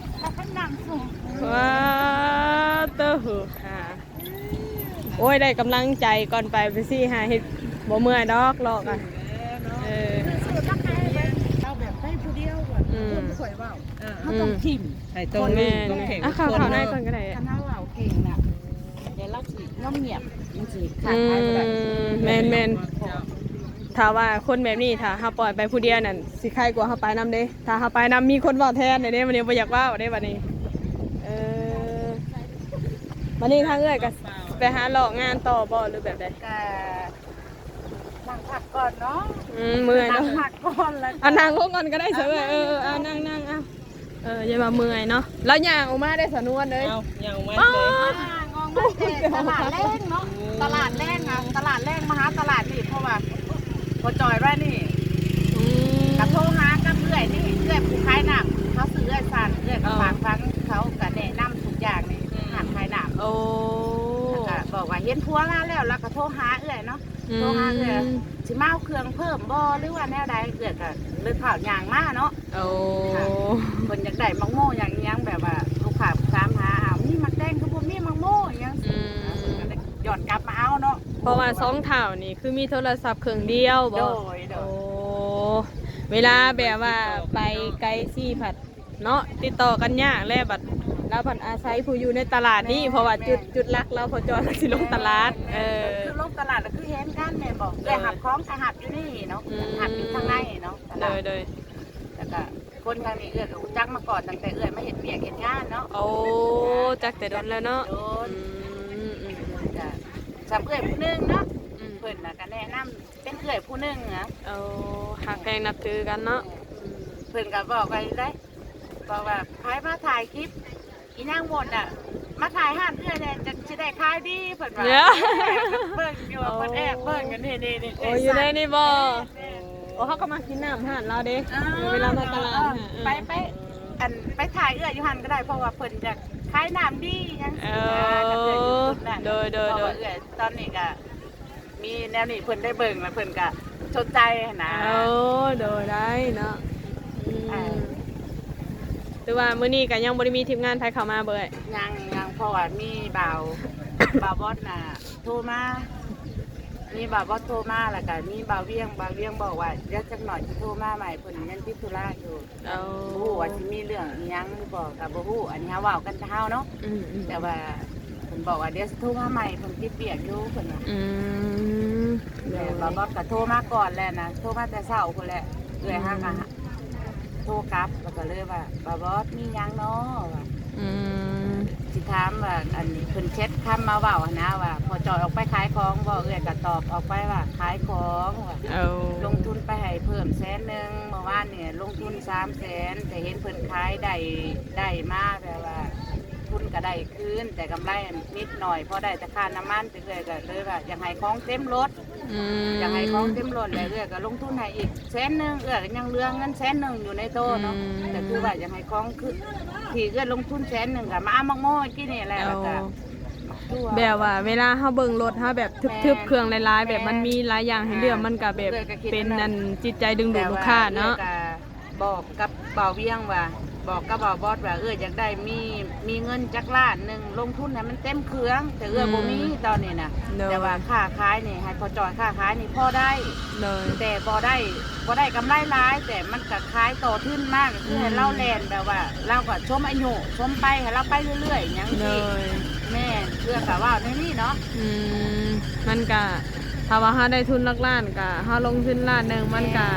ວ້า ໂຕ ອ່າ ໂອ້ຍ ໄດ້ກຳລັງໃຈກ່ອນໄປ ໄປຊີ້ຫາເຮັດ ບໍ່ເມື່ອຍດອກ ເລາະກະ ເອີ ເຮົາແບບໄປຜູ້ດຽວ ອືມ ບໍ່ຄ່ອຍເວົ້າ ເຮົາຕ້ອງ ອືມ ຖິ້ມ ໃຫ້ຕ້ອງ ແມ່ນ ຕ້ອງແຂ່ງ ອ່ະ ເຂົ້າ ເຂົ້າໃນກ່ອນກໍໄດ້ ຄັນເຮົາເວົ້າເກັ່ງນະ ແຕ່ລາວຊິງຽບ ມັນຊິຂາດຫາຍບໍ່ໄດ້ ອືມ ແມ່ນໆ ຖ້າວ່າຄົນແບບນີ້ ຖ້າເຮົາປ່ອຍໄປຜູ້ດຽວນັ້ນ ຊິໄຄກວ່າເຮົາໄປນຳເດ້. ຖ້າເຮົາໄປນຳ ມີຄົນເວົ້າແທນເດ້ ບັດນີ້ບໍ່ຢາກເວົ້າເດ້ບັດນີ້. ເອີ ບັດນີ້ທາງເອື້ອຍກໍໄປຫາເລາະງານຕໍ່ບໍ່ ຫຼືແບບໃດ? ກະ ນັ່ງພັກກ່ອນເນາະ ອືມ ເມື່ອຍເນາະ ນັ່ງພັກກ່ອນແລ້ວ ອ່ະ ນັ່ງລົງກ່ອນກໍໄດ້ຊະເອື້ອຍ ເອີ ອ່ະ ນັ່ງໆ ອ່ະ ເອີ ຢ່າວ່າເມື່ອຍເນາະ ລາວຍ່າງອອກມາໄດ້ສະນວນເອີຍ ເອົ້າ ຍ່າງອອກມາ ປ້າ ແຕ່ ອອກມາແຕ່ຕະຫຼາດແລງເນາະ ອືມ ຕະຫຼາດແລງ ອ່ະ ຕະຫຼາດແລງມາຫາຕະຫຼາດນີ້ ເພາະວ່າພໍ່ຈ່ອຍວ່ານີ້ ອືມ ກໍໂທຫາກັບເອື້ອຍນີ້ ເອື້ອຍຜູ້ຂາຍນ້ຳ ເຂົາຊື່ເອື້ອຍສັນ ເອື້ອຍກໍ ເອີ ຝາກຝັງ ເຂົາກໍແນະນຳທຸກຢ່າງໃນ ອືມ ຮ້ານຂາຍນ້ຳ ໂອ້ ແລ້ວກໍບອກວ່າເຫັນຜົວລາວແລ້ວ ລາວກໍໂທຫາເອື້ອຍເນາະ ອືມ ໂທຫາເອື້ອຍ ຊິມາເອົາເຄື່ອງເພີ່ມບໍ່ ຫຼືວ່າແນວໃດ ເອື້ອຍກໍເລີຍຟ້າວຍ່າງມາເນາະ ໂອ້ ເພິ່ນຢາກໄດ້ໝາກໂມຫຍັງອີ່ຫຍັງ ແບບວ່າລູກຄ້າຖາມຫາ ອ້າວ ມີໝາກແຕງຄືບໍ່ມີໝາກໂມອີ່ຫຍັງ ອືມ ເພິ່ນກໍໄດ້ຍ້ອນກັບມາເອົາເນາະ ເພາະວ່າສອງເຖົ້ານີ້ຄືມີໂທລະສັບເຄື່ອງດຽວບໍ? ໂດຍ ໂດຍ ໂອ້ ເວລາແບບວ່າໄປໄກຊີ້ພັດ ເນາະ ຕິດຕໍ່ກັນຍາກແຫຼະ ບັດລາວພັດອາໄສຜູ້ຢູ່ໃນຕະຫຼາດນີ້ ແມ່ນ ເພາະວ່າຈຸດ ແມ່ນ ຈຸດຫຼັກລາວພໍ່ຈ້ອຍມັນຊິລົງຕະຫຼາດ ແມ່ນ ເອີ ຄືລົງຕະຫຼາດກໍຄືເຫັນກັນແມ່ນບໍ່? ໂດຍ ເອື້ອຍຮັບຂອງກໍຮັບຢູ່ນີ້ເນາະ ອືມ ຮັບຢູ່ທາງໃນເນາະ ໂດຍ ໂດຍ ແລ້ວກໍຄົນທາງນີ້ເອື້ອຍກໍຮູ້ຈັກມາກ່ອນ ຕັ້ງແຕ່ເອື້ອຍມາເຮັດວຽກເຮັດງານເນາະ ໂອ້ ຈັກແຕ່ດົນແລ້ວເນາະ ໂດນ ອືມ ອືມ ກໍສ່ຳເອື້ອຍຜູ້ໜຶ່ງເນາະ ອືມ ເພິ່ນນະກໍແນະນຳ ເປັນເອື້ອຍຜູ້ໜຶ່ງນະ ໂອ້ ຮັກແພງນັບຖືກັນເນາະ ແມ່ນ ອືມ ເພິ່ນກໍບອກໄວ້ເດ້ ບອກວ່າໃຜມາຖ່າຍຄລິບອີ່ຫຍັງໝົດນະ ມາຖ່າຍຮ້ານເອື້ອຍແດ່ ຈັ່ງຊິໄດ້ຂາຍດີ ເພິ່ນວ່າ ເບິ່ງຢູ່ ເພິ່ນແອບເບິ່ງຢູ່ ນີ້ໆໆ ໂອ້ ຢູ່ໃນນີ້ບໍ່? ແມ່ນໆ ໂອ້ ເຮົາກໍມາກິນນ້ຳຮ້ານລາວເດ້ ເອີ ເວລາມາຕະຫຼາດ ເອີ ນະ ເອີ ໄປ ໄປ ອັນ ໄປຖ່າຍເອື້ອຍຢູ່ຫັ້ນກໍໄດ້ ເພາະວ່າເພິ່ນຢາກຂາຍນ້ຳດີຫຍັງຊີ້ນະ ເອີ ຄັນເອື້ອຍຢູ່ຈຸດນັ້ນ ໂດຍໆໆ ເພາະວ່າເອື້ອຍຕອນນີ້ກໍ ມີແນວນີ້ເພິ່ນໄດ້ເບິ່ງແລ້ວເພິ່ນກະສົນໃຈຫັ້ນນະ ໂອ້ ໂດຍ ໄດ້ເນາະ ອືມ ອ່າ ຄືວ່າມື້ນີ້ກະຍັງບໍ່ໄດ້ມີທີມງານໃຜເຂົ້າມາບໍ່ເອື້ອຍ? ຍັງ ຍັງ ເພາະວ່າມີບ່າວ ບ່າວບອດນະໂທມາ ມີບ່າວບອດໂທມາ ແລ້ວກະມີບ່າວວຽງ ບ່າວວຽງບອກວ່າ ດຽວຈັກໜ້ອຍຊິໂທມາໃໝ່ ເພິ່ນຍັງຕິດທຸລະຢູ່. ເອົາ ບໍ່ຮູ້ວ່າຊິມີເລື່ອງອີ່ຫຍັງຫຼືບໍ່ ກໍບໍ່ຮູ້ ອັນນີ້ເຮົາເວົ້າກັນແຕ່ເຮົາເນາະ. ອືມໆ ແຕ່ວ່າເພິ່ນບອກວ່າ ດຽວຊິໂທມາໃໝ່ ເພິ່ນຕິດວຽກຢູ່ ເພິ່ນວ່າ. ອືມ ແລ້ວບ່າວບອດກໍໂທມາກ່ອນແລ້ວນະ ໂທມາແຕ່ເຊົ້າພຸ້ນແຫຼະ. ເອື້ອຍຫາກໍໂທກັບ ແລ້ວກໍເລີຍວ່າ ບ່າວບອດມີຫຍັງເນາະວ່າ. ອືມ ຊິຖາມວ່າ ອັນເພິ່ນແຊັດຄຳມາເວົ້າຫັ້ນນະວ່າ ພໍ່ຈ່ອຍອອກໄປຂາຍຂອງບໍ່? ເອື້ອຍກໍຕອບອອກໄປວ່າ ຂາຍຂອງວ່າ. ເອົາ ລົງທຶນໄປໃຫ້ເພີ່ມແສນໜຶ່ງ ເມື່ອວານນີ້ລົງທຶນສາມແສນ ແຕ່ເຫັນເພິ່ນຂາຍໄດ້ ໄດ້ມາແບບວ່າ ທຶນກໍໄດ້ຄືນ ແຕ່ກຳໄລນິດໜ້ອຍ ພໍໄດ້ແຕ່ຄ່ານ້ຳມັນ. ເອື້ອຍກໍເລີຍວ່າ ຢາກໃຫ້ຂອງເຕັມລົດ. ອືມ ຢາກໃຫ້ຂອງເຕັມລົດ ແລ້ວເອື້ອຍກໍລົງທຶນໃຫ້ອີກແສນໜຶ່ງ ເອື້ອຍກໍຍັງເຫຼືອເງິນແສນໜຶ່ງຢູ່ໃນໂຕເນາະ. ອືມ ກໍຄືວ່າຢາກໃຫ້ຂອງຄື ທີ່ເອື້ອຍລົງທຶນແສນໜຶ່ງ ກໍມາເອົາໝາກໂມກິນນີ້ແຫຼະ. ເອົາ ແລ້ວກໍໝາກຖົ່ວ ແບບວ່າເວລາເຮົາເບິ່ງລົດເຮົາແບບ ແມ່ນ ທຶບໆເຄື່ອງຫຼາຍໆ ແບບມັນ ແມ່ນ ມີຫຼາຍຢ່າງໃຫ້ເລືອກ ອ່າ ມັນກໍແບບ ເອື້ອຍກໍຄິດ ເປັນອັນນັ້ນ ອັນຈິດໃຈດຶງດູດລູກຄ້າເນາະ. ແຕ່ວ່າເອື້ອຍກໍ ບອກກັບບ່າວວຽງວ່າ ບອກກັບບ່າວບອດວ່າ ເອີ ຢາກໄດ້ມີ ມີເງິນຈັກລ້ານໜຶ່ງ ລົງທຶນໃຫ້ມັນເຕັມເຄື່ອງ ແຕ່ເອື້ອຍ ອືມ ບໍ່ມີຕອນນີ້ນະ. ໂດຍ ແຕ່ວ່າຄ້າຂາຍນີ້ ໃຫ້ພໍ່ຈ່ອຍຄ້າຂາຍນີ້ພໍໄດ້. ໂດຍ ແຕ່ບໍ່ໄດ້ ບໍ່ໄດ້ກຳໄລຫຼາຍ ແຕ່ມັນກໍຂາຍຕໍ່ທຶນມາ ກໍຄືໃຫ້ ອືມ ລາວແລ່ນ ແບບວ່າລາວກໍຊົມອາຍຸຊົມໄປ ໃຫ້ລາວໄປເລື້ອຍໆຫຍັງຊີ້. ໂດຍ ແມ່ນ ເອື້ອຍກໍເວົ້າແນວນີ້ເນາະ. ອືມ ມັນກະ ຖ້າວ່າເຮົາໄດ້ທຶນຫຼັກລ້ານ ກະເຮົາລົງທຶນລ້ານໜຶ່ງ ມັນກະ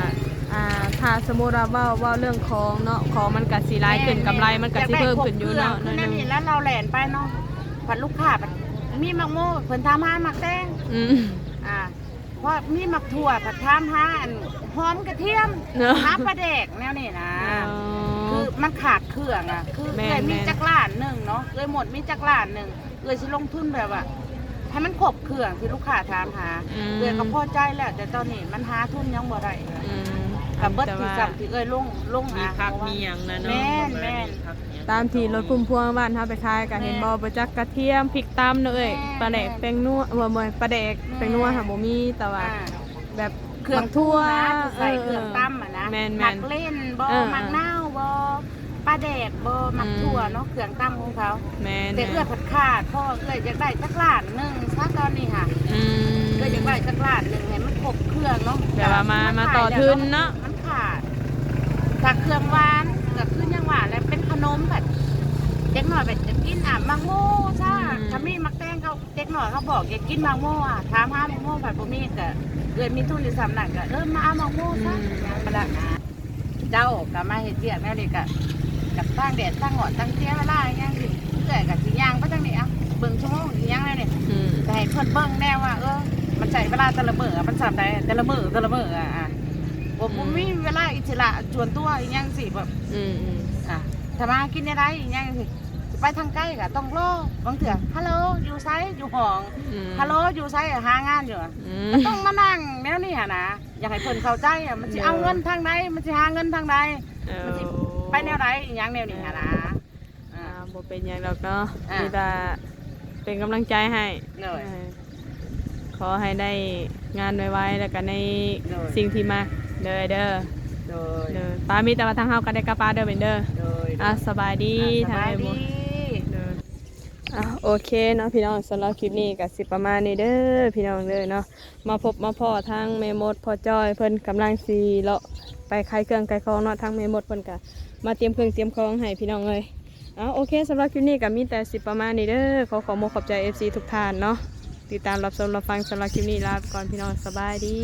ແມ່ນ ອ່າ ຖ້າສົມມຸດວ່າເວົ້າ ເວົ້າເລື່ອງຂອງເນາະ ຂອງມັນກະຊິຫຼາຍຂຶ້ນ ແມ່ນ ກຳໄລມັນກະຊິເພີ່ມຂຶ້ນຢູ່ເນາະ. ແມ່ນ ແມ່ນ ຄືແນວນີ້ແຫຼະ ລາວແລ່ນໄປເນາະ ພັດລູກຄ້າພັດມີໝາກໂມ ເພິ່ນຖາມຫາໝາກແຕງ. ອືມ ອ່າ ເພາະມີໝາກຖົ່ວ ພັດຖາມຫາອັນຫອມກະທຽມ ເນາະ ຫາປາແດກແນວນີ້ນະ. ອໍ ຄືມັນຂາດເຄື່ອງອະ ຄື ແມ່ນ ເອື້ອຍມີ ແມ່ນ ຈັກລ້ານໜຶ່ງເນາະ ເອື້ອຍໝົດມີຈັກລ້ານໜຶ່ງ ເອື້ອຍຊິລົງທຶນແບບວ່າໃຫ້ມັນຄົບເຄື່ອງທີ່ລູກຄ້າຖາມຫາ. ອືມ ເອື້ອຍກໍພໍໃຈແລ້ວ ແຕ່ຕອນນີ້ມັນຫາທຶນຍັງບໍ່ໄດ້. ອືມ ກໍເບິດທີ່ ແຕ່ວ່າ ສ່ຳທີ່ເອື້ອຍລົງ ລົງ ມີ ອ່າ ຜັກມີຫຍັງນະເນາະ. ແມ່ນ ແມ່ນ ມີຜັກມີຫຍັງ ຕາມທີ່ລົດພຸ້ມພວງບ້ານເຮົາໄປຂາຍ ກໍເຫັນ ແມ່ນ ບໍ່ ບໍ່ຈັກກະທຽມ ພິກຕຳເນາະເອື້ອຍ. ແມ່ນ ປາແດກ ແມ່ນ ແປ້ງນົວ ບໍ່ ບໍ່ ປາແດກ ແປ້ງນົວ ອ່າ ຫາບໍ່ມີ ແຕ່ວ່າ ອ່າ ແບບ ເຄື່ອງ ໝາກຖົ່ວ ປຸງນະ ທີ່ໃສ່ ເອີ ເຄື່ອງຕຳຫັ້ນນະ. ແມ່ນໆ ຜັກເລັ່ນບໍ່ ເອີໆ ໝາກນາວບໍ່ ປາແດກບໍ່ ໝາກຖົ່ວເນາະ ອືມ ເຄື່ອງຕຳຂອງເຂົາ. ແມ່ນໆ ແຕ່ເອື້ອຍຜັດຂາດ ເພາະວ່າເອື້ອຍຢາກໄດ້ຈັກລ້ານໜຶ່ງຊະຕອນນີ້ຫະ. ອືມ ເອື້ອຍຢາກໄດ້ຈັກລ້ານໜຶ່ງໃຫ້ມັນຄົບເຄື່ອງເນາະ ແບບວ່າມາ ມາຕໍ່ທຶນເນາະ. ມັນຂາດ ຖ້າເຄື່ອງຫວານກໍຄືຫຍັງຫວານແຫຼະ ເປັນຂະໜົມ ແບບເດັກນ້ອຍແບບຢາກກິນ ອ່າ ໝາກໂມຊະ. ອືມ ຖ້າມີໝາກແຕງ ເຂົາ ເດັກນ້ອຍເຂົາບອກຢາກກິນໝາກໂມ ອ່າ ຖາມຫາໝາກໂມ ພັດບໍ່ມີ ກໍເອື້ອຍມີທຶນຢູ່ສ່ຳນັ້ນ ກໍ ເອີ ມາເອົາໝາກໂມຊະ. ອືມ ຫຍັງປະລະນະ ເຈົ້າກໍມາເຮັດວຽກແນວນີ້ ກໍ ກໍຕາກແດດຕາກຮ້ອນ ຕາກເສຍເວລາຫຍັງ ເອື້ອຍກໍຊິຍ່າງໄປທາງນີ້ ອ່ະ ເບິ່ງຊົ່ວໂມງອີ່ຫຍັງແນວນີ້. ອືມ ກໍໃຫ້ເພິ່ນເບິ່ງແດ່ວ່າ ເອີ ມັນໃຊ້ເວລາແຕ່ລະມື້ ມັນສ່ຳໃດ ແຕ່ລະມື້ ແຕ່ລະມື້ ອ່າ ບໍ່ ອືມ ບໍ່ມີເວລາອິດສະຫຼະສ່ວນຕົວອີ່ຫຍັງຊີ້ ແບບ ອືມໆ ອ່າ ທຳມາຫາກິນແນວໃດອີ່ຫຍັງຊີ້ ຊິໄປທາງໄກກໍຕ້ອງລໍ ບາງເທື່ອ ຮັລໂຫຼ ຢູ່ໃສ? ຢູ່ຫ້ອງ. ອືມ ຮັລໂຫຼ ຢູ່ໃສ? ຫາງານຢູ່. ອືມ ກໍຕ້ອງມານັ່ງແນວນີ້ຫັ້ນນະ ຢາກໃຫ້ເພິ່ນເຂົ້າໃຈ ມັນຊິເອົາເງິນທາງໃດ ມັນຊິຫາເງິນທາງໃດ ເອີ ມັນຊິໄປແນວໃດ ອີ່ຫຍັງແນວນີ້ຫັ້ນນະ. ອ່າ ອ່າ ບໍ່ເປັນຫຍັງດອກເນາະ ອ່າ ມີແຕ່ເປັນກຳລັງໃຈໃຫ້. ໂດຍ ເອີ ຂໍໃຫ້ໄດ້ງານໄວໆ ແລ້ວກໍໃນ ໂດຍ ສິ່ງທີ່ມັກເດີ ເດີ. ໂດຍ ໂດຍ ປາ ມີແຕ່ວ່າທາງເຮົາກໍໄດ້ກັບປາເດີ ເປັນເດີ. ໂດຍ ອ່າ ສະບາຍດີ ອ່າ ທາງເອື້ອຍໝົດ. ໂດຍ ອ່າ ໂອເຄເນາະພີ່ນ້ອງ ສຳລັບຄລິບນີ້ກໍຊິປະມານນີ້ເດີພີ່ນ້ອງເດີເນາະ. ມາພົບມາພໍ້ທາງແມ່ມົດ ພໍ່ຈ້ອຍ ເພິ່ນກຳລັງຊິເລາະໄປຂາຍເຄື່ອງຂາຍຂອງເນາະ ທາງແມ່ມົດເພິ່ນກະມາຕຽມເຄື່ອງຕຽມຂອງໃຫ້ພີ່ນ້ອງເອີຍ. ເອົາ ໂອເຄ ສຳລັບຄລິບນີ້ກະມີແຕ່ຊິປະມານນີ້ເດີ. ຂໍຂອບມຸກຂອບໃຈ ເອັຟຊີ ທຸກທ່ານເນາະ ຕິດຕາມຮັບຊົມຮັບຟັງ. ສຳລັບຄລິບນີ້ລາໄປກ່ອນພີ່ນ້ອງ ສະບາຍດີ.